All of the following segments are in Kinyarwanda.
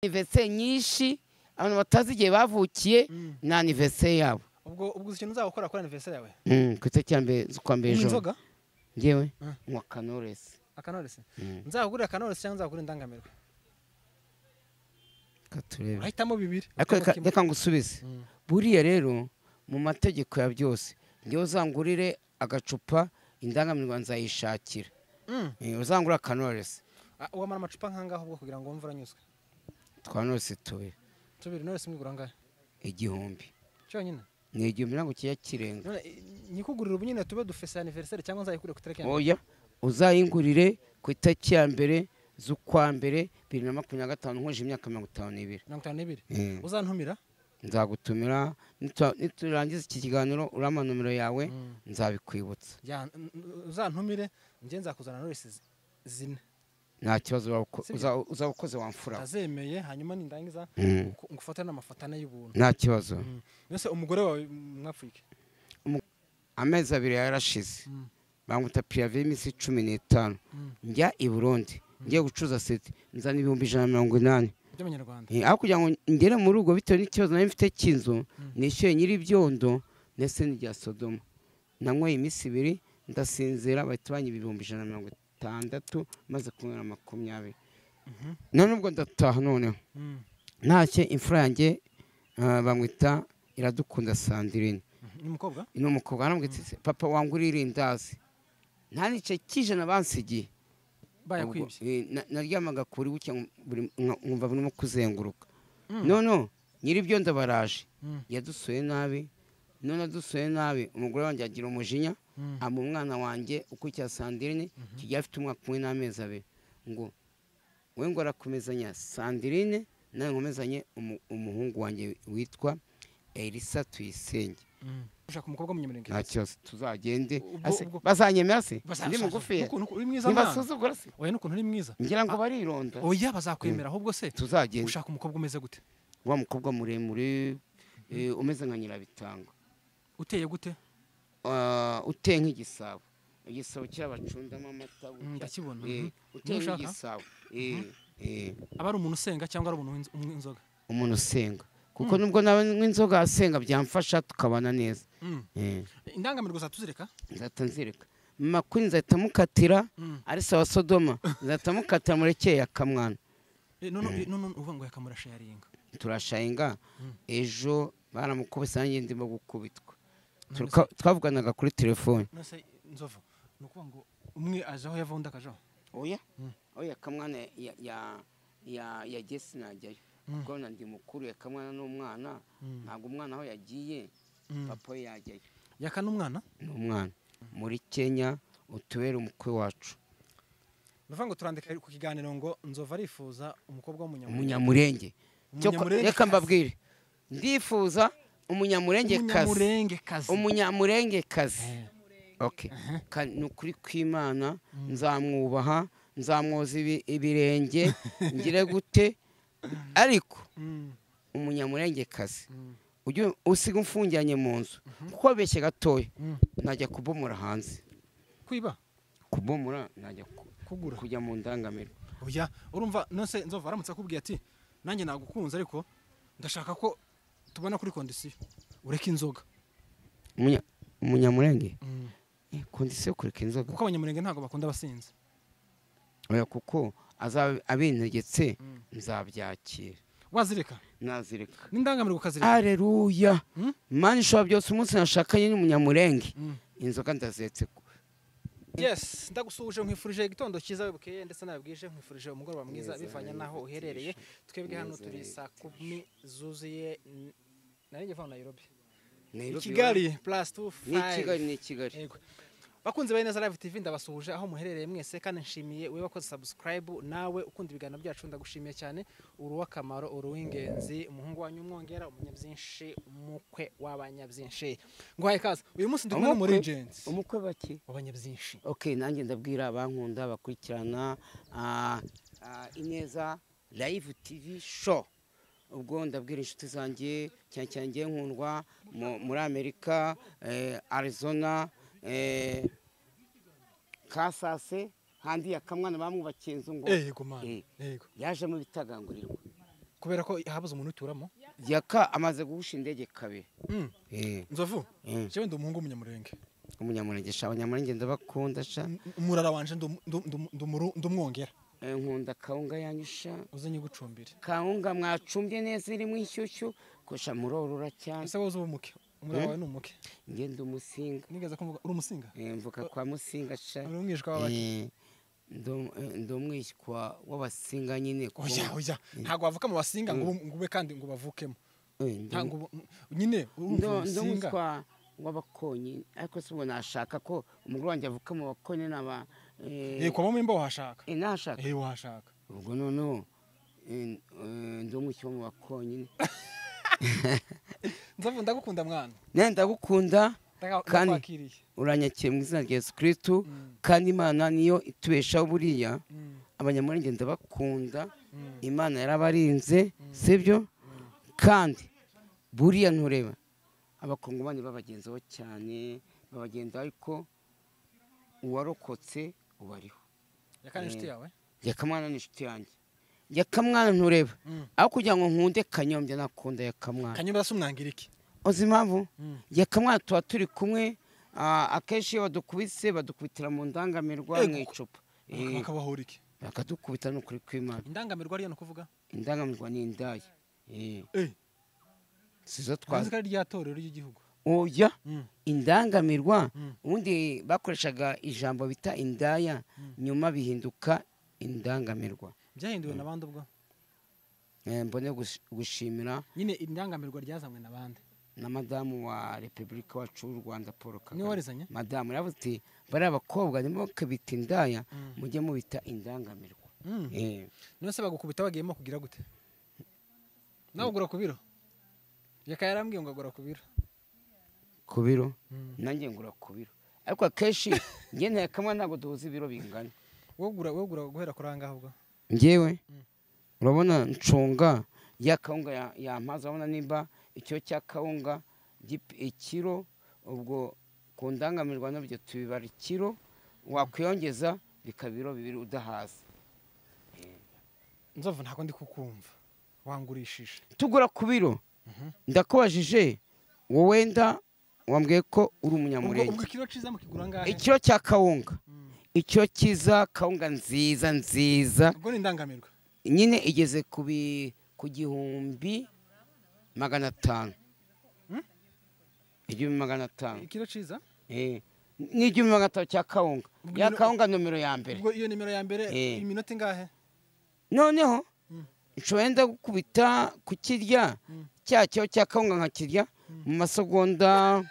Anniversaire nyinshi abantu batazi igihe bavukiye na anniversaire yabo. Ubwo ubwo ikintu uzakora kuri anniversaire yawe? Ku itariki ya mbere z'ukwa mbere Unywa ejo. inzoga? Njyewe nywa Knowless. Akanores. Nzakugurira akanores cyangwa nzakugurira indangamirwa? Reka turebe. Urahitamo bibiri. Ariko Uhitamo kimwe. reka ngusubize. Buriya rero mu mategeko ya byose, njyewe uzangurire agacupa, indangamirwa nzayishakira. Uzangurire akanores. Ah, wamara amacupa nkangaho ubwo kugira ngo wumve uranyuzwe? Twa Knowless tubiri. Tubiri. Knowless mwigura angahe? 1000. Cyonyine? Ni 1000, ntabwo kijya kirenga. None nyikugurira ubu nyine tube dufise anniversaire cyangwa nzayikure ku itariki ya mbere? Oya, uzayingurire ku itariki ya mbere z'ukwa mbere 2025, nkoje imyaka 52. 52. Eh. Uzantumira? Nzagutumira niturangiza iki kiganiro, urampa nomero yawe, nzabikwibutsa. Ya, uzantumire, njye nzakuzana Knowless zine. Nta kibazo, Sibyo? uzaba ukoze wamfura. Azemeye, hanyuma nindangiza ngufate n'amafoto ane y'ubuntu. Nta kibazo. Mbese umugore wawe mwapfuye iki? Amezi 2 yarashize, banguta préavis y'iminsi 15, njya i Burundi ngiye gucuruza seti, nzana 180,000 by'amanyarwanda. Aho kugira ngo ngere mu rugo, bitewe n'ikibazo nari mfite cy'inzu nishyuye nyir'ibyondo ndetse n'irya Sodoma, nanyweye iminsi 2 ndasinzira, bahita banyiba 160,000 maze kunywera 20. None ubwo ndataha noneho, ntashye imfura yanjye, bamwita Iradukunda Sandrine. Ni umukobwa? Ni umukobwa. Arambwira ati: "Papa, wangurira irindazi?" Nta n'igice cy'ijana bansigiye. Bayakwibye? Ubwo, naryamaga kuri bucya nkumva burimo kuzenguruka. None nyir'ibyondo baraje, yadusuye nabi. None adusuye nabi, umugore wanjye agira umujinya, aba umwana wanjye ukurikira Sandrine, kigiye afite umwaka umwe n'amezi 2, ngo we ngo arakomezanya Sandrine, nawe nkomezanye umuhungu wanjye witwa Elisa Tuyisenge. Ushaka umukobwa w'umunyamurenge? Nta kibazo, tuzagende. Ubwo- Bazanyemera se Bazashaka. ndi mugufiya? N'ukuntu uri mwiza mwana. Ntibasuzugura se? Oya, n'ukuntu uri mwiza. Ngira ngo barironda. Oya, bazakwemera. Ahubwo se Tuzagende. ushaka umukobwa umeze gute? Wa mukobwa muremure, umeze nka Nyirabitanga. Uteye gute? Ah, uteye nk'igisabo, igisabo cy'abacundamo amata gutya. Ndakibona. Uteye Niyo ushaka? nk'igisabo. Aba ari umuntu usenga cyangwa ari umuntu unywa inzoga? Umuntu usenga, kuko nubwo nawe nywa inzoga, asenga byamfasha tukabana neza. Indangamirwa uzatuzireka? Nzahita nzireka mama kuri, nzahita mukatira ari sawa Sodoma, nzahita mukatira murekeye akamwana. None uvuga ngo yakamura sharinga? Turashayenga. Ejo baramukubise, nanjye ndimo gukubitwa. Twavuganaga kuri telefone. None se Nzovu, ni ukuvuga ngo umwe aje aho yava undi akajaho? Oya, oya, kamwana yagiye sinajyayo, kuko na ndi mukuru, ya kamwana n'umwana. Ntabwo umwana aho yagiye papa we yajyayo. Yaka n'umwana? Ni umwana muri Kenya, utubere umukwe wacu. Ni ukuvuga ngo turandika ku kiganiro ngo Nzovu arifuza umukobwa w'umunyamurenge. Umunyamurenge. Umunyamurenge Reka kazi. mbabwire, ndifuza umunyamurenge kazi. Umunyamurenge kazi. Umunyamurenge kazi, okay. Ni ukuri kw'Imana, nzamwubaha, nzamwoza ibirenge, ngire gute, ariko umunyamurenge kazi ujye usiga umfungiranye mu nzu, kuko wabeshye gatoya najya kubomora hanze. Kwiba? Kubomora, najya Kugura. kujya mu ndangamirwa. Oya, urumva none se Nzovu, aramutse akubwiye ati: "Nanjye nagukunze, ariko ndashaka ko tubona kuri condition ureke inzoga." Umunyamurenge? Condition yo kureka inzoga? Kuko abanyamurenge ntabwo bakunda abasinzi. Oya, kuko azaba abintegetse, nzabyakira. Wazireka? Nazireka. N'indangamirwa ukazireka? Aleluya! Mana ishobora byose, umunsi nashakanye n'umunyamurenge, inzoga ndazetse. Yes, ndagusuhuje, nkwifurije igitondo cyiza bukeye, ndetse nawe bwije, nkwifurije umugoroba mwiza Neza, bivanye neza, n'aho uherereye. Twebwe hano Neza, turi neza. saa 10 zuzuye, nari ngiye kuvuga Nairobi. I Nairobi. Kigali plus 2 Ni i Kigali, ni i Kigali. Yego. Bakunzi ba Ineza Live TV, ndabasuhuje aho muherereye mwese, kandi nshimiye wowe wakoze subscribe, nawe ukunda ibiganiro byacu, ndagushimiye cyane, uri uw'akamaro, uri uw'ingenzi. Umuhungu wanyu umwongera umunyabyinshi, umukwe w'abanyabyinshi, nguhaye ikaze. Uyu munsi ndi kumwe Umukwe? n'umuregent Umukwe baki? w'abanyabyinshi. Okay, nanjye ndabwira abankunda bakurikirana Ineza Live TV Show. Ubwo ndabwira inshuti zanjye, cyane cyane ngiye nkundwa muri Amerika, Arizona, Kasase, handi ya kamwana bamwubakiye inzu ngo Yego man. Eh. Yego. Yajemo bitagangurirwa. Kubera ko habuze umuntu uturamo. Yaka amaze guhusha indege kabiri. Nzovu, jewe ndi umuhungu w'umunyamurenge. Umunyamurenge sha, abanyamurenge ndabakunda sha. Umurara wanje ndumwongera. Nkunda kawunga yanyu sha. Uze nyigucumbire. Kawunga mwacumbye neza iri mu inshyushyu kosha murorora cyane. Ese wowe umuke? Umurara wawe ni umuke? Nge ndi umusinga. Nigeze kumvuga uri umusinga? Mvuka kwa musinga sha. Uri umwishwa w'abaki? Ndi umwishywa w'abasinga nyine. Oya oya, ntabwo wavuka mu basinga ngo ube kandi ngo bavukemo. Ntabwo nyine ndi umwishywa w'abakonyi, ariko si ubwo nashaka ko umugore wanjye avuka mu bakonyi n'aba. Yego kwa mimba wahashaka. Nashaka. Wahashaka. Ubwo noneho ndi umwishywa mu bakonyi. Nzovu ndagukunda mwana. Ne ndagukunda. Kandi uranyakiye mu izina rya Yesu Kristo, kandi Imana niyo itubeshaho buriya. Abanyamurenge ndabakunda, Imana yarabarinze, sibyo? Kandi buriya ntureba abakongomani babagenzaho cyane, babagenda ariko uwarokotse ubariho. Yakana inshuti yawe? Yakamwana ni inshuti yanjye. Yakamwana ntureba. Aho kugira ngo nkunde Kanyombya nakunda Yakamwana. Kanyombya se umwangira iki? Uzi impamvu? Yakamwana tuba turi kumwe, akenshi iyo badukubise badukubitira mu ndangamirwa mu icupa. Bakabahora iki? Bakadukubita no kuri kw'Imana. Indangamirwa ariyo no kuvuga? Indangamirwa ni indaya. Sizo twazi ko ari rya torero ry'igihugu. Oya, indangamirwa ubundi bakoreshaga ijambo bita indaya, nyuma bihinduka indangamirwa. Byahinduwe nabandi ubwo? Mbone gushimira nyine indangamirwa ryazanywe nabandi. Na madamu wa Republika wacu w'u Rwanda Paul Kagame. Niwe warizanye? Madamu yaravuze ati bari abakobwa nimukabita indaya mujye mubita indangamirwa. None se bagukubita bagiyemo kugira gute? Nawe ugura ku biro? Yaka yarambwiye ngo agura ku biro. Ku biro? Nanjye ngura ku biro. Ariko akenshi njye ntakamwe ntabwo duhuza ibiro bingana. Wowe ugura guhera kuri angahe ubwo? Njyewe urabona ncunga ya kawunga yampaza, urabona nimba icyo cya kawunga ikiro, ubwo ku ndangamirwa nabyo tubibara ikiro, wakwiyongeza bikaba ibiro bibiri udahaza. Nzovu ntabwo ndi kukumva, wangurishije. Tugura ku biro. Ndakubajije wowe wenda wambwiye ko uri umunyamurenge. Ubwo ikiro cyiza mukigura angahe? Ikiro cya kawunga, ikiro cyiza kawunga nziza nziza, ubwo ni indangamirwa nyine igeze ku 1500. 1500. Ikiro cyiza? Ni 1500 cya kawunga. Ya kawunga nomero ya mbere. Ubwo iyo nimero ya mbere iminota ingahe? Noneho nshobora nda gukubita kukirya cya cyo cya kawunga nkakirya mu masegonda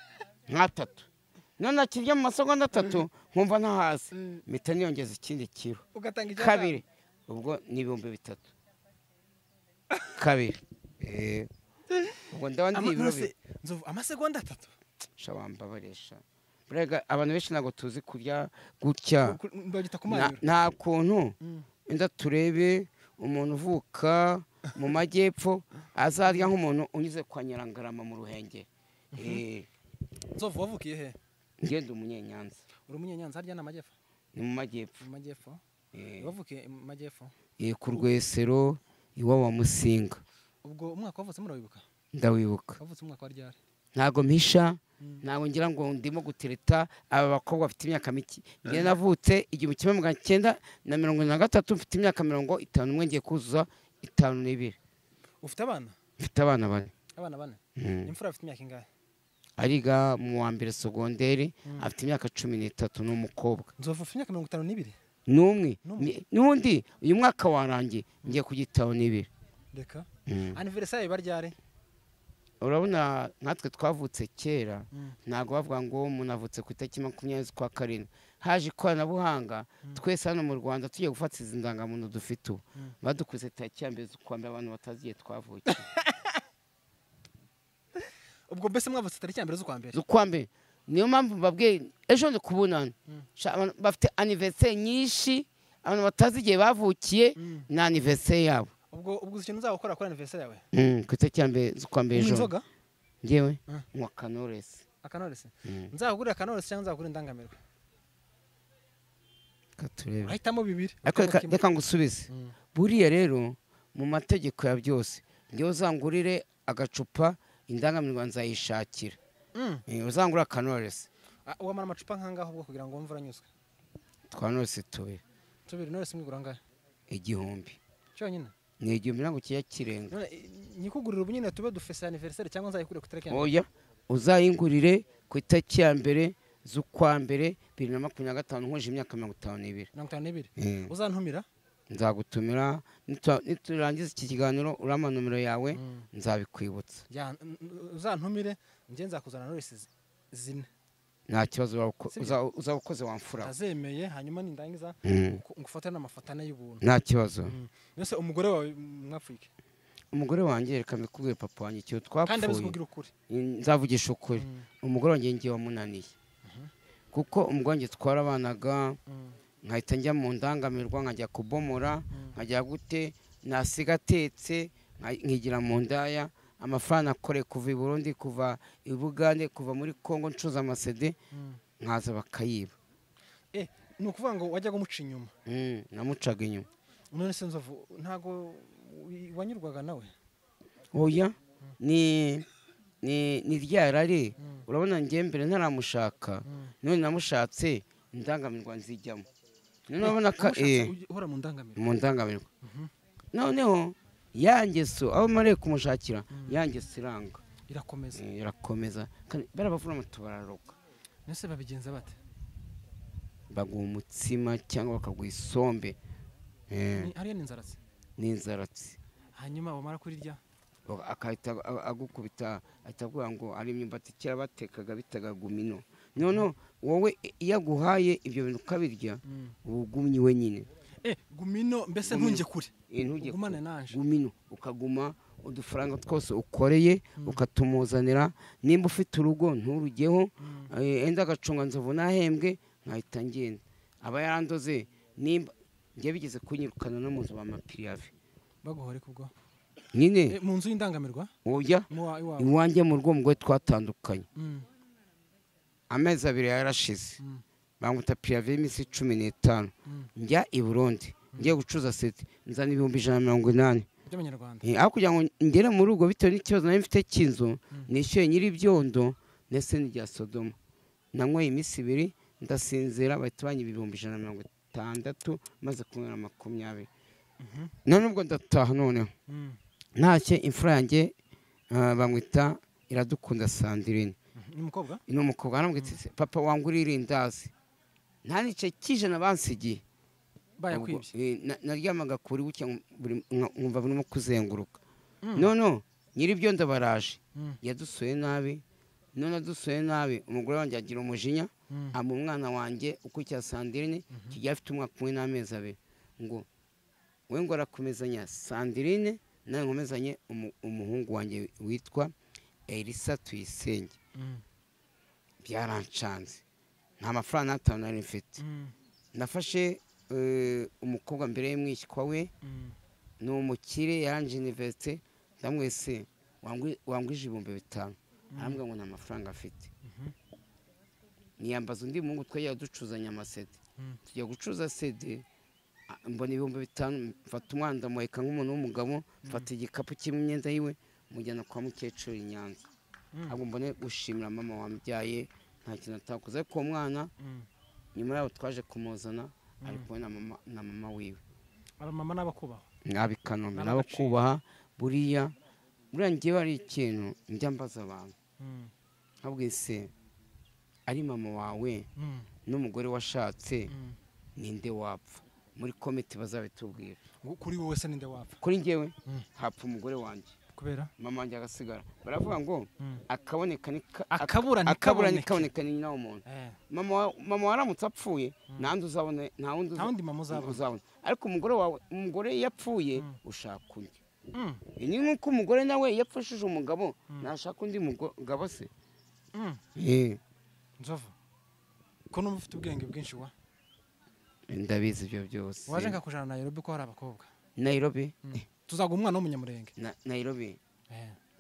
nk'atatu. None akirya mu masegonda 3 nkumva ntahaze, mpita niyongeza ikindi kiro. Ugatanga icya kabiri. Ubwo ni 3000. Kabiri. Ubwo ndaba ndi ibiro bibiri. Nzovu amasegonda 3. Sha wambabaresha. Burega abantu benshi ntabwo tuzi kurya gutya. Nta kuntu inda turebe umuntu uvuka mu majyepfo azarya nk'umuntu unyuze kwa Nyirangarama mu Ruhengeri. Nzovu wavukiye he? Ngende umunyenyanza. Uri umunyenyanza harya n'amajyepfo? Ni mu majyepfo. Mu majyepfo? Wavukiye mu majyepfo? Ku Rwesero iwabo wa Musinga. Ubwo umwaka wavutse murawibuka? Ndawibuka. Wavutse umwaka wa ryari? Ntago mpisha, ntago ngira ngo ndimo gutereta aba bakobwa bafite imyaka mike. Ngiye navutse 1973 mfite imyaka 51 ngiye kuzuza 52. Ufite abana? Mfite abana bane. Abana bane? Imfura afite imyaka ingahe? Ariga mu wa mbere segonderi, afite imyaka 13 n'umukobwa. Nzovu ufite imyaka 52? Numwe. Nundi uyu mwaka warangiye ngiye ku 52. Reka. Anniversaire iba ryari? Urabona natwe twavutse kera, ntago bavuga ngo umuntu avutse ku itariki 20 z'ukwa karindwi. Haje ikoranabuhanga, twese hano mu Rwanda tugiye gufata izi ndangamuntu dufite ubu. Badukuze tariki ya mbere z'ukwa mbere abantu batazi igihe twavukiye. Ubwo mbese mwavutse tariki ya mbere z'ukwa mbere? Z'ukwa mbere. Niyo mpamvu mbabwiye ejo ndi kubunana. Bafite anniversaire nyinshi, abantu batazi igihe bavukiye na anniversaire yabo. Ubwo ubwo ikintu uzakora kuri anniversaire yawe? Ku itariki ya mbere z'ukwa mbere ejo. Inzoga? Njyewe nywa Kanoresi. Akanoresi? Nzakugurira Kanoresi cyangwa nzakugurira indangamirwa? Katurebe. Ahitamo bibiri. Ariko reka ngusubize. Buriya rero Mu mategeko ya byose njyewe uzangurire agacupa, indangamirwa nzayishakira. Uzangura akanores. Wamara amacupa nkangaho ubwo kugira ngo wumve uranyuzwe? Twa Knowless tubiri. Tubiri. Knowless mwigura angahe? 1000. Cyonyine? Ni 1000 ntabwo kijya kirenga. Nyikugurira ubu nyine tube dufese anniversaire cyangwa nzayikure ku itariki ya mbere? Oya, uzayingurire ku itariki ya 1 z'ukwa mbere 2025, nkoje imyaka 52. 52. Uzantumira? Nzagutumira niturangiza iki kiganiro, urampa nomero yawe nzabikwibutsa. Uzantumire njye nzakuzana Knowless zine. Nta kibazo, uzabukoze wamfura. Azemeye, hanyuma nindangiza ngufate n'amafoto ane y'ubuntu. Nta kibazo. Nese umugore wawe mwapfuye? Umugore wanjye reka mbikubwire papa wanjye icyo twapfuye. Kandi abizikubwira ukuri. Nzavugisha ukuri. Umugore wanjye ngiye wamunaniye. Kuko umugore wanjye twarabanaga, nkahita njya mu ndangamirwa, nkajya kubomora, nkajya gute, nasiga atetse, nkigira mu ndaya. Amafaranga akore kuva i Burundi, kuva i Bugande, kuva muri Kongo ncuza amasede, nkaza bakayiba. Ni ukuvuga ngo wajyaga umuca inyuma? Namucaga inyuma. None se Nzovu ntago wanyurwaga nawe? Oya, ni ryarari. Urabona njye mbere ntaramushaka, none namushatse indangamirwa nzijyamo. None urabona ka uhora mu ndangamirwa. Mu ndangamirwa. Noneho yangeso aho mare kumushakira yangeso iranga irakomeza. Irakomeza. Kandi barabavura mutubararoka. Nese babigenza bate? Baguha umutsima cyangwa bakaguha isombe. Hariya ni inzaratsi. Ni inzaratsi. Hanyuma wamara kurirya akahita agukubita, atavuga ngo ari imyumbati kera batekaga bitaga gumino. Noneho wowe iyo aguhaye ibyo bintu ukabirya, ubugumye wenyine. Gumino mbese ntunge kure. Ugumane nanje. Gumino ukaguma udufaranga twose ukoreye ukatumuzanira, nimba ufite urugo nturugeho, enda agacunga Nzovu nahembwe nkahita ngenda. Aba yarandoze nimba ngiye bigeze kunyirukana no mu nzu bamapiriyave. Baguhore kubwo? Nyine mu nzu y'indangamirwa? Oya, iwanjye mu rugo mugwe twatandukanye. Amezi 2 yarashize. Banguta piriyave y'iminsi 15. Njya i Burundi ngiye gucuza seti, nzana 180,000 by'amanyarwanda. Aho kugira ngo ngere mu rugo bitewe n'ikibazo nari mfite cy'inzu, nishyuye nyiri ibyondo ndetse n'irya Sodoma. Nanyweye iminsi 2 ndasinzira, bahita banyiba 160,000 maze kunywera 20. None ubwo ndataha noneho. Ntashye imfura yanjye bamwita Iradukunda Sandrine. Ni umukobwa? Ni umukobwa. Aramubwira ati papa wangurira irindazi. Nta n'igice cy'ijana bansigiye. Bayakwibye. Naryamaga kuri bucya nkumva burimo kuzenguruka. Noneho nyiribyo ndabaraje. Yadusuye nabi. None adusuye nabi, umugore wanjye agira umujinya, ama umwana wanjye ukurikira Sandrine, kijya afite umwaka 1 n'amezi 2. Ngo we ngo arakomezanya Sandrine, nawe nkomezanye umuhungu wanjye witwa Elisa Tuyisenge. Byarancanze. Nta mafaranga atanu nari mfite. Nafashe umukobwa mbere y'umwishywa we, ni umukire yarangije universite, ndamwese wangwije 5000. Arambwira ngo nta mafaranga afite. Niyambaza undi muhungu twajya ducuzanya amasede. Tujya gucuza sede, mbona 5000, mfata umwana ndamuheka nk'umuntu w'umugabo, mfata igikapu kirimo imyenda yiwe, mujyana kwa mukecuru i Nyanza. Ahubwo mbone gushimira mama wambyaye, nta kintu atakoze. Ariko uwo mwana nyuma yaho twaje kumuzana, ari kumwe na mama wiwe. Abamama n'abakubaha. N'abikanombe n'abakubaha. Buriya ngiye ari ikintu njya mbaza abantu. Nkabwira se ari mama wawe n'umugore washatse ninde wapfa? Muri komite bazabitubwira. Kuri wowe se ninde wapfa? Kuri njyewe hapfa umugore wanjye. Kubera mama wanjye agasigara. Baravuga ngo akaboneka ni akabura ntikaboneka ni nyina w'umuntu. Mama waramutse apfuye nta wundi uzabona, nta wundi mama uzabona. Ariko umugore wawe, umugore yapfuye ushaka undi. Ni nkuko umugore nawe yapfushije umugabo nashaka undi mugabo se. Nzovu ko numva ufite ubwenge bwinshi wa? Ndabizi ibyo byose. Waje nkakujana Nairobi ko hari abakobwa. Nairobi? Tuzaga umwana w'umunyamurenge. Nairobi.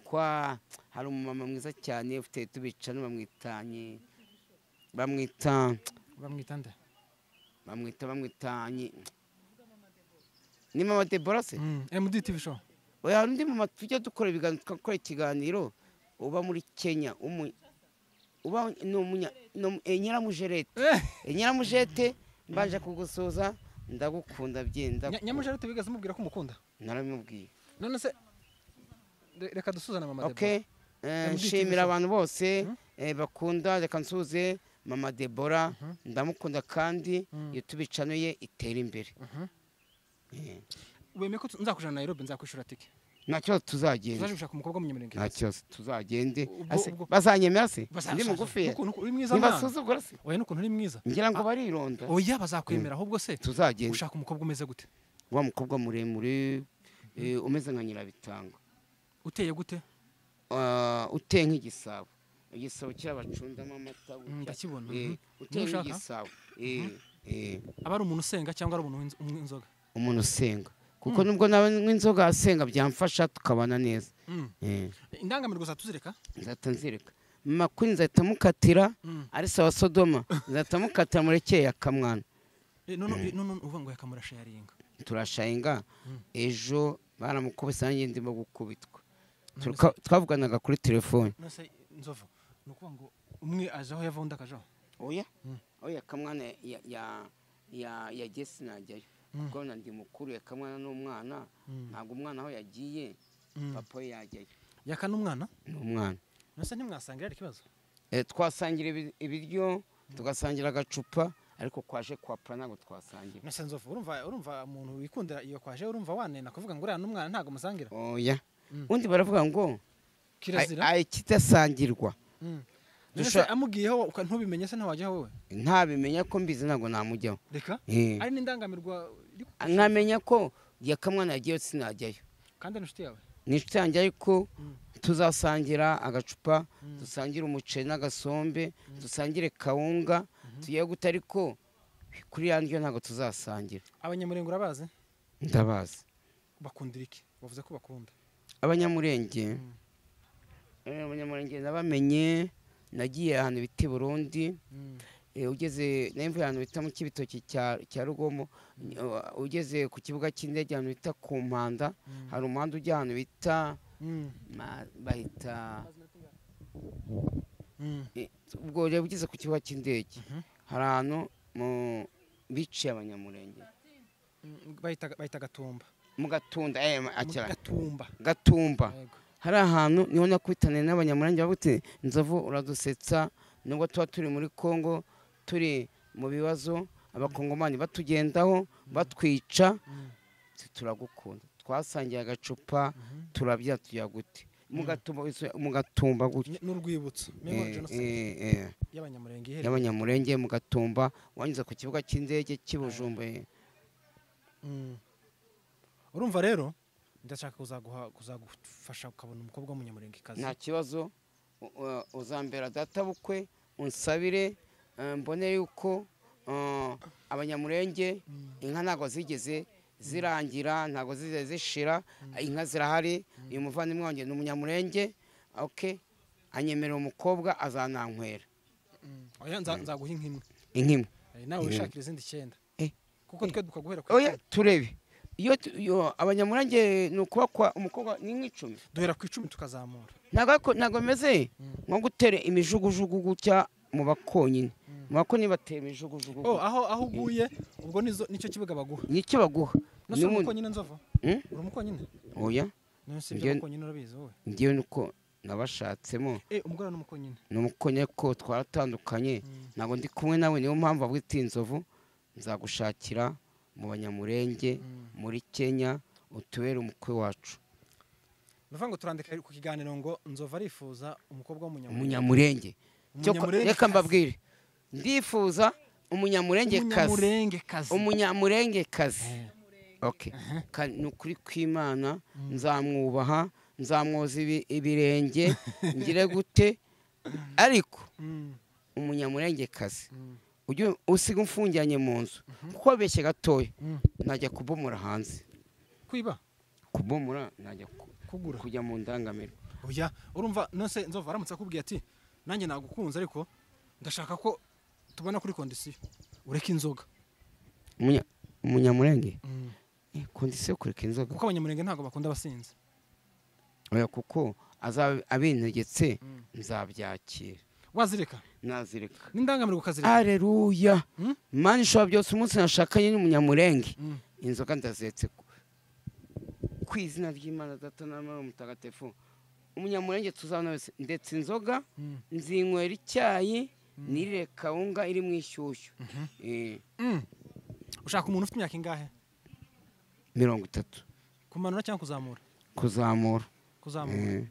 Kwa hari umumama mwiza cyane ufite tubicana bamwitanye. Bamwita nde? Bamwita Ni mama Debora se? MD TV show. Oya, undi mama tujya dukora ibiganiro, twakora ikiganiro uba muri Kenya, uba ni Nyiramujerete. Nyiramujerete, mbanje kugusuza, ndagukunda byenda. Nyamujerete bigaze mubwira ko umukunda? Naramubwiye. None se reka dusuzana mama Debora. Okay. Nshimira abantu bose bakunda, reka nsuze mama Debora, ndamukunda kandi YouTube channel ye itera imbere. Wemeye ko nzakujana Nairobi, nzakwishura tike? Nta kibazo, tuzagenda. Tuzaje gushaka umukobwa w'umunyamurenge. Nta kibazo, tuzagende. Bazanyemera se? Ndi mugufi. Uri mwiza mwana. Ntibasuzugura se? Oya, n'ukuntu uri mwiza. Ngira ngo barironda. Oya, bazakwemera ahubwo se. Tuzagenda. Ushaka umukobwa umeze gute? Wa mukobwa muremure, umeze nka Nyirabitanga. Uteye gute? Uteye nk'igisabo. Igisabo cy'abacundamo amata. Ndakibona. Uteye nk'igisabo. Aba ari umuntu usenga cyangwa ari umuntu unywa inzoga? Umuntu usenga. Kuko nubwo nawe nk'inzoga asenga byamfasha tukabana neza. Indangamirwa uzatuzireka? Nzahita nzireka. Mama Queen nzahita mukatira, ari sawa Sodoma, nzahita mukatira murekeye akamwana. None uvuga ngo yakamura sharinga. Turasharinga. Ejo baramukubise nanjye ndimo gukubitwa. Twavuganaga kuri telefone. None Nzovu, ni ukuvuga ngo umwe ajaho yava undi akajaho? Oya. Oya, kamwana ya yagiye sinajyayo. Kuko ndi mukuru, yakamwana n'umwana, ntabwo umwana aho yagiye papa we yajyayo. Yaka n'umwana? Ni umwana. None ntimwasangira ikibazo? Twasangira ibiryo, tugasangira agacupa, ariko kwaje kwa pra ntabwo twasangira. None Nzovu, urumva umuntu wikundira iyo kwaje, urumva wanena kuvuga ngo uriya n'umwana ntabwo musangira? Oya. Undi baravuga ngo kirazira kitasangirwa. None amugiyeho ntubimenye se ntawajyaho wowe? Ntabimenya ko mbizi ntabwo namujyaho. Reka? Ari n'indangamirwa nkamenya ko yakamwana yagiye sinajyayo. Kandi ni inshuti yawe? Ni inshuti yanjye, ariko tuzasangira agacupa, dusangire umuceri n'agasombe, dusangire kawunga, tugiye gute, ariko kuri ya ndyo ntabwo tuzasangira. Abanyamurenge urabazi? Ndabazi. Bakundira iki? Bavuze ko bakunda. Abanyamurenge abanyamurenge nabamenye nagiye ahantu bita i Burundi, ugeze nemvuye ahantu bita mu Kibitoki cya Rugomo, ugeze ku kibuga cy'indege ahantu bita ku Mpanda, hari umuhanda ujya ahantu bita bahita ubwo rero ugeze ku kibuga cy'indege hari ahantu mu biciye abanyamurenge bahita Gatumba. Mu Gatunda, akira Gatumba. Hari ahantu niho nakubitaniye n'abanyamurenge bavuga Nzovu uradusetsa, nubwo tuba turi muri Kongo turi mu bibazo, abakongomani batugendaho batwica, turagukunda. Twasangiye agacupa turabya tujya gute mu Gatumba gutya. N'urwibutso y'abanyamurenge mu Gatumba, wanyuze ku kibuga cy'indege cy'i Bujumbura. Urumva rero ndashaka kuzagufasha ukabona umukobwa w'umunyamurenge kazi. Nta kibazo, uzambera databukwe, unsabire mbone yuko abanyamurenge inka ntabwo zigeze zirangira, ntabwo zigeze zishira, inka zirahari. Uyu muvandimwe wanjye ni umunyamurenge, okay, anyemerera umukobwa azanankwera. Oya, nzaguha inka imwe. Inka imwe. Nawe wishakira izindi 9. Kuko twe dukaguhera ku. Oya, turebe. Iyo abanyamurenge ni ukubakwa umukobwa ni nk'icumi. Duhera ku 10 tukazamura. Ntabwo bimeze nko gutera imijugujugu gutya mu bakonyine. Mu bakonyine batera imijugujugu. Aho uguye ubwo nicyo kibuga baguha. Nicyo baguha. None uri umukonyine Nzovu? Uri umukonyine? Oya. None se ibyo umukonyine urabizi wowe? Ngiye nuko nabashatsemo. Umugore ni umukonyine. Ni umukonyine ko twaratandukanye. Ntabwo ndi kumwe nawe, niyo mpamvu avuga ati Nzovu nzagushakira mu banyamurenge muri Kenya utubere umukwe wacu. Ndavuga ngo turandika ku kiganiro ngo Nzovu arifuza umukobwa w'umunyamurenge. Reka mbabwire, ndifuza umunyamurenge kazi. Umunyamurenge kazi. Okay. Ni ukuri kw'Imana nzamwubaha, nzamwoza ibirenge, ngire gute, ariko umunyamurenge kazi ujye usiga umfungiranye mu nzu, kuko beshye gatoya najya kubomora hanze. Kwiba? Kubomora najya kugura, kujya mu ndangamirwa. Oya, urumva none Nzovu aramutse akubwiye ati nanjye nagukunze ariko ndashaka ko tubona kuri condition ureke inzoga. Umunyamurenge? Condition yo kureka inzoga Kuko abanyamurenge ntabwo bakunda abasinzi. Oya, kuko azaba abintegetse nzabyakira. Wazireka? Nazireka. N'indangamirwa ukazireka? Aleluya. Mana ishobora byose, umunsi nashakanye n'umunyamurenge inzoga ndazetse ku izina ry'Imana Data na Mwana Mutagatifu. Umunyamurenge tuzabona wese, ndetse inzoga nzinywera icyayi, nirire kawunga iri mu ishyushyu. Ushaka umuntu ufite imyaka ingahe? 30. Kumanura cyangwa kuzamura? Kuzamura. Kuzamura.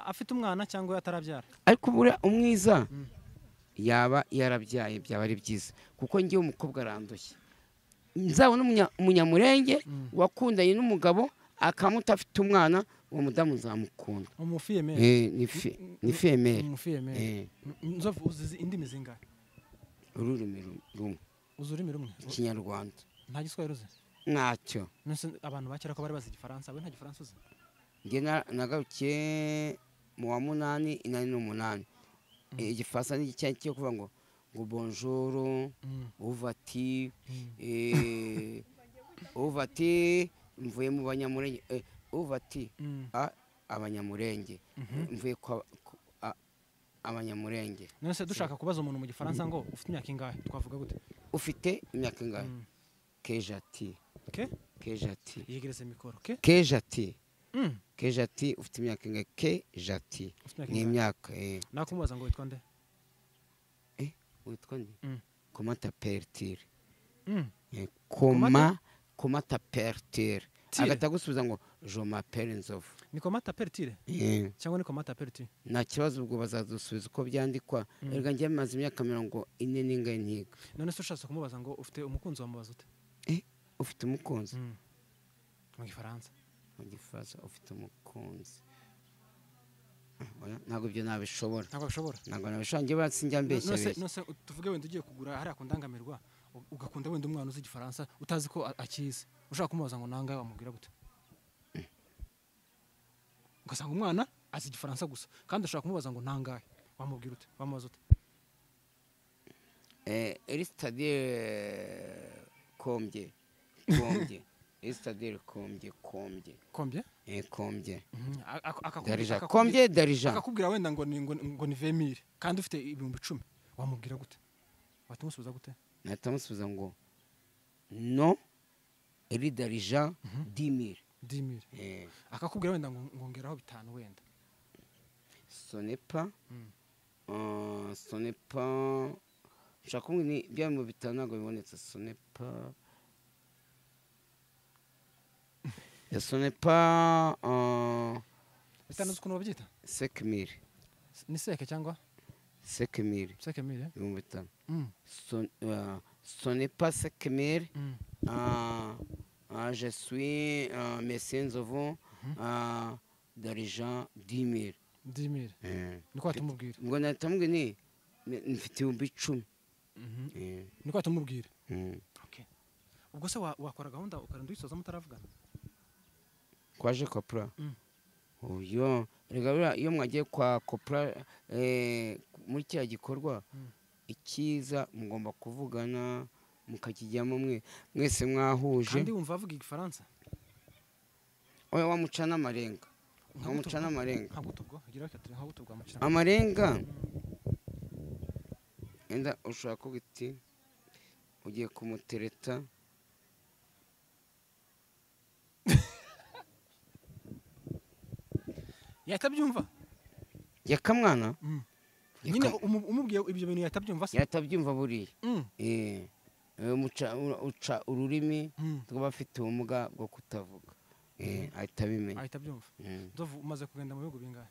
Afite umwana cyangwa atarabyara? Ariko buriya umwiza yaba yarabyaye byaba ari byiza, kuko ngiye umukobwa arandushye. Nzabona umunyamurenge wakundanye n'umugabo akamuta afite umwana, uwo mudamu nzamukunda. Umufiyemere. Ni fiyemere. Umufiyemere. Nzovu, uzi indimi zingahe? Ururimi rumwe. Uzi ururimi rumwe? Ikinyarwanda. Nta giswahili uzi? Ntacyo. None abantu bakera ko bari bazi igifaransa, we nta gifaransa uzi? Nge nagarukiye mu wa 8 88. Igifaransa ni icyayi cyo kuvuga ngo bonjour, uvati, uvati mvuye mu banyamurenge, uvati abanyamurenge, mvuye kwa abanyamurenge. None se dushaka kubaza umuntu mu gifaransa ngo ufite imyaka ingahe twavuga gute? Ufite imyaka ingahe? Kejati. Ke? Kejati. Yegereze mikoro. Ke? Kejati. Kejati, ufite imyaka ingahe? Kejati. Ni imyaka. Nakumubaza ngo witwa nde? Witwa nde? Comment t'appelles-tu? Comment t'appelles-tu? Agahita agusubiza ngo je m'appelle Nzovu. Ni comment t'appelles-tu? Cyangwa ni comment t'appelles-tu? Nta kibazo, ubwo bazadusubiza uko byandikwa. Erega njye maze imyaka 40 n'ingahe ntiga. None se ushatse kumubaza ngo ufite umukunzi wamubaza ute? Ufite umukunzi? Mu gifaransa. Mu gifaransa ufite umukunzi. Ntabwo ibyo nabishobora. Ntabwo bishobora. Ntabwo nabishobora, njye batsinjya mbeshya. None tuvuge wenda ugiye kugura hariya ku ndangamirwa, ugakunda wenda umwana uzi igifaransa utazi ko akizi, ushaka kumubaza ngo nangahe wamubwira gute? Ugasanga umwana azi igifaransa gusa kandi ushaka kumubaza ngo nangahe wamubwira ute? Wamubaza ute? C'est-à-dire combien? Combien? C'est-à-dire combien? Combien? Combien? Combien? Darija. Combien darija? Akakubwira wenda ngo ni 20000 kandi ufite 10,000 wamubwira gute? Watumusubiza gute? Natamusubiza ngo no eri darija 10000. 10000. Akakubwira wenda ngo ngongeraho 5 wenda. Ce n'est pas ce n'est pas nshaka ni bya mu bitanu ntabwo bibonetse. Ce n'est pas ce n'est pas bitanu ukuntu babyita? 5000. Ni seke cyangwa 5000. 5000 5,000. Ce n'est pas 5000. Je suis Monsieur Nzovu d'argent 10000. 10000. Niko atumubwira. Ngo natamubwira ni mfite 10,000. Niko atumubwira. Okay. Ubwo se wakora gahunda ukarenda uyisoza mutaravugana? Kwaje Kopra. Oyo, rega iyo mwagiye kwa Kopra muri kiriya gikorwa ikiza mugomba kuvugana mukakijyamo mwe mwese mwahuje. Kandi wumva avuga igifaransa? Oya, wamucana amarenga. Wamucana amarenga. Nkagutubwo, gira katire nkagutubwo amucana. Amarenga. Enda ushaka kuguti ugiye kumutereta. Yatabyumva? Yakamwana? Nyine umubwiye ibyo bintu yatabyumva se? Yatabyumva buriya. Muca uca ururimi rw'abafite ubumuga bwo kutavuga. Ahita abimenya. Ahita abyumva. Nzovu, umaze kugenda mu bihugu bingahe?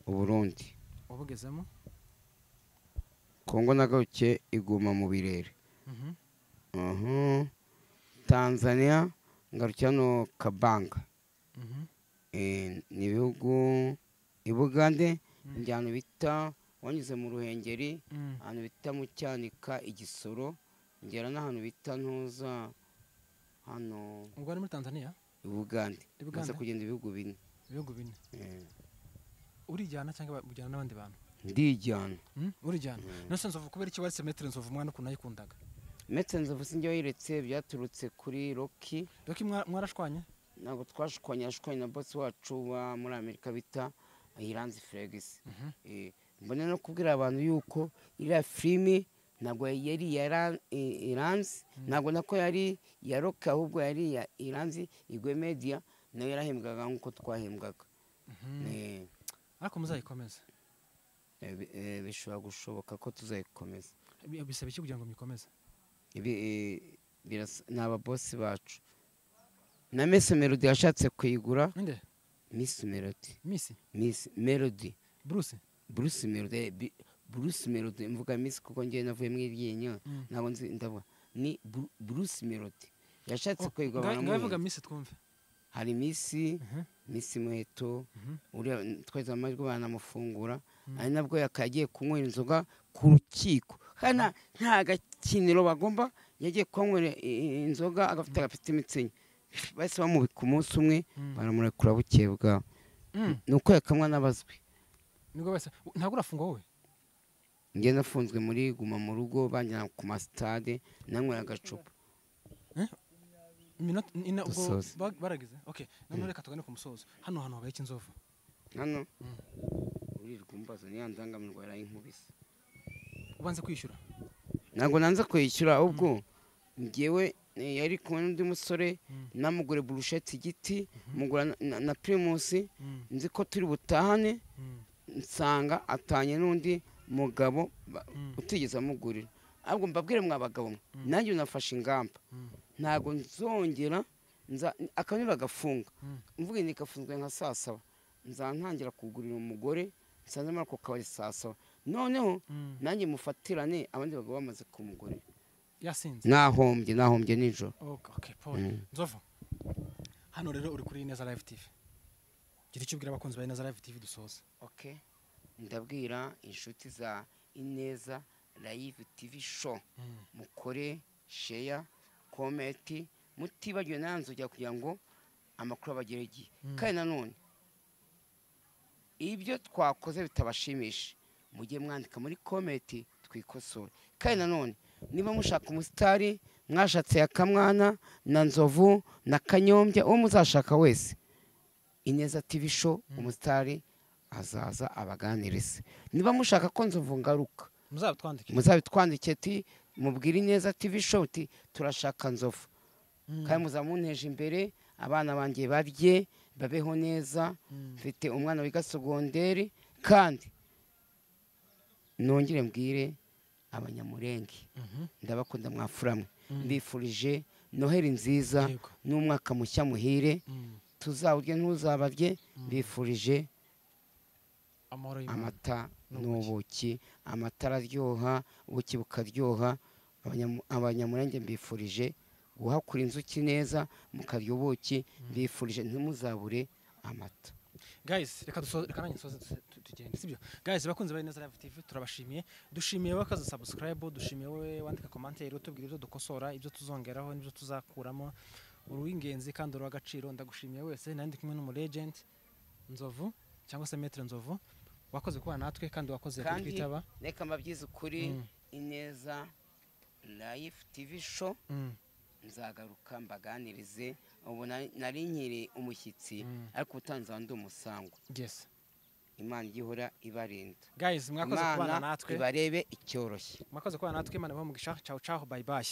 Uburundi. Wabugezemo? Kongo nagarukiye iguma mu birere. Tanzania ngarukiye hano Kabanga. Ni ibihugu i Bugande, njyana bita wanyuze mu Ruhengeri, ahantu bita mu Cyanika Igisoro, ngera n'ahantu bita Ntuza hano. Ubwo ari muri Tanzania? I Bugande. Maze kugenda ibihugu bine. Ibihugu bine. Urijyana cyangwa ujyana n'abandi bantu? Ndijyana. Urijyana. None se Nzovu kubera iki waretse Maître Nzovu umwana ukuntu ayikundaga? Maître Nzovu sinjye wayiretse, byaturutse kuri Rocky. Rocky mwarashwanye? Ntabwo twashwanye, yashwanye na boss wacu wa muri Amerika bita Iranzi Flex. Mbona no kubwira abantu yuko iriya filimi ntabwo yari Iranzi, ntabwo nako yari ya Rocky, ahubwo yari ya Iranzi Igwe Media, nayo yarahembwaga nk'uko twahembwaga. Ariko muzayikomeze. Bishobora gushoboka ko tuzayikomeza. Bisaba iki kugira ngo muyikomeze? Ni ababosi bacu. Na Miss Melody yashatse kuyigura. Ninde? Miss Melody. Miss? Miss Melody. Bruce? Bruce Melody. Bruce Melody mvuga Miss kuko ngiye navuye mu iryinyo. Ntabwo nzi ndavuga. Ni Bruce Melody. Yashatse kuyigura. Ngavuga Miss twumve. Hari Miss, Miss Muheto, uriya twese amajwi banamufungura, ari nabwo yakagiye kunywera inzoga ku rukiko. Kana nta gakiniro bagomba, yagiye kunywera inzoga agafite agafite imitsinyo. Bahise bamubika umunsi umwe baramurekura bukeye bwaho. Nuko yakamwa n'abazwi. Nibwo bese ntabwo urafungwa wowe? Njye nafunzwe muri guma mu rugo, banjyana ku masitade nanywera agacupa. Minota ina ubwo baragize. Okay, none reka tugane ku musozo. Hano hantu habaye Inzovu. Hano urirwa umbaza ni yandangamirwa yarayinkubise. Ubanze kwishyura? Ntabwo nanze kwishyura, ahubwo ngewe yari kumwe n'undi musore namugure burusheti igiti, mugura na Primus, nzi ko turi butahane, nsanga atanye n'undi mugabo utigeze amugurira. Ahubwo mbabwire mwa bagabo nanjye nafashe ingamba. Ntabwo nzongera akanyura gafunga. Mvuge nikafunzwe nka saa saba, nzantangira kugurira umugore nsanze muri ako kabari saa saba. Noneho nanjye mufatirane abandi bagabo bamaze kumugurira. Yasinze. Nahombye nijoro. Okay, Paul. Nzovu. Hano rero uri kuri Ineza Live TV. Gira icyo ubwira abakunzi ba Ineza Live TV dusoza. Okay. Ndabwira inshuti za Ineza Live TV show. Mukore share, comment, mutibagiwe nanzujya kugira ngo amakuru abagere igihe. Kandi nanone ibyo twakoze bitabashimisha, mujye mwandika muri comment twikosore. Kandi nanone niba mushaka umusitari, mwashatse ya Kamwana na Nzovu na Kanyombya, uwo muzashaka wese, Ineza TV show umusitari azaza abaganirize. Niba mushaka ko Nzovu ngaruka, muzabitwandike ti mubwire Ineza TV show ti turashaka Nzovu. Kandi muzamunteje imbere, abana banjye barye babeho neza. Mfite umwana wiga segonderi, kandi nongere mbwire abanyamurenge ndabakunda mwafuramwe, mbifurije Noheli nziza n'umwaka mushya muhire, tuzawurye ntuzabarye. Mbifurije amata n'ubuki, amata araryoha, ubuki bukaryoha. Abanyamurenge mbifurije guhakura inzuki neza mukarya ubuki, mbifurije ntimuzabure amata. Guys, reka dusoze, reka nanjye nsoze tugende, sibyo? Guys, bakunze ba Ineza Live TV turabashimiye, dushimiye wakaza subscribe, dushimiye wowe wandika commentaire utubwira ibyo dukosora, ibyo tuzongeraho n'ibyo tuzakuramo. Uri uw'ingenzi kandi uri uw'agaciro, ndagushimiye wese. Nandi kumwe n'umu legend Nzovu cyangwa se Maître Nzovu, wakoze kubana natwe kandi wakoze kutwitaba. Reka mbabyize ukuri, Ineza Live TV show nzagaruka mbaganirize. Ubu nari nkiri umushyitsi, ariko utanze ndi umusango. Yes. Imana igihora ibarinda. Guys, mwakoze kubana natwe, ibarebe icyoroshye. Mwakoze kubana natwe, Imana ibahe umugisha. Ciao ciao, bye bye.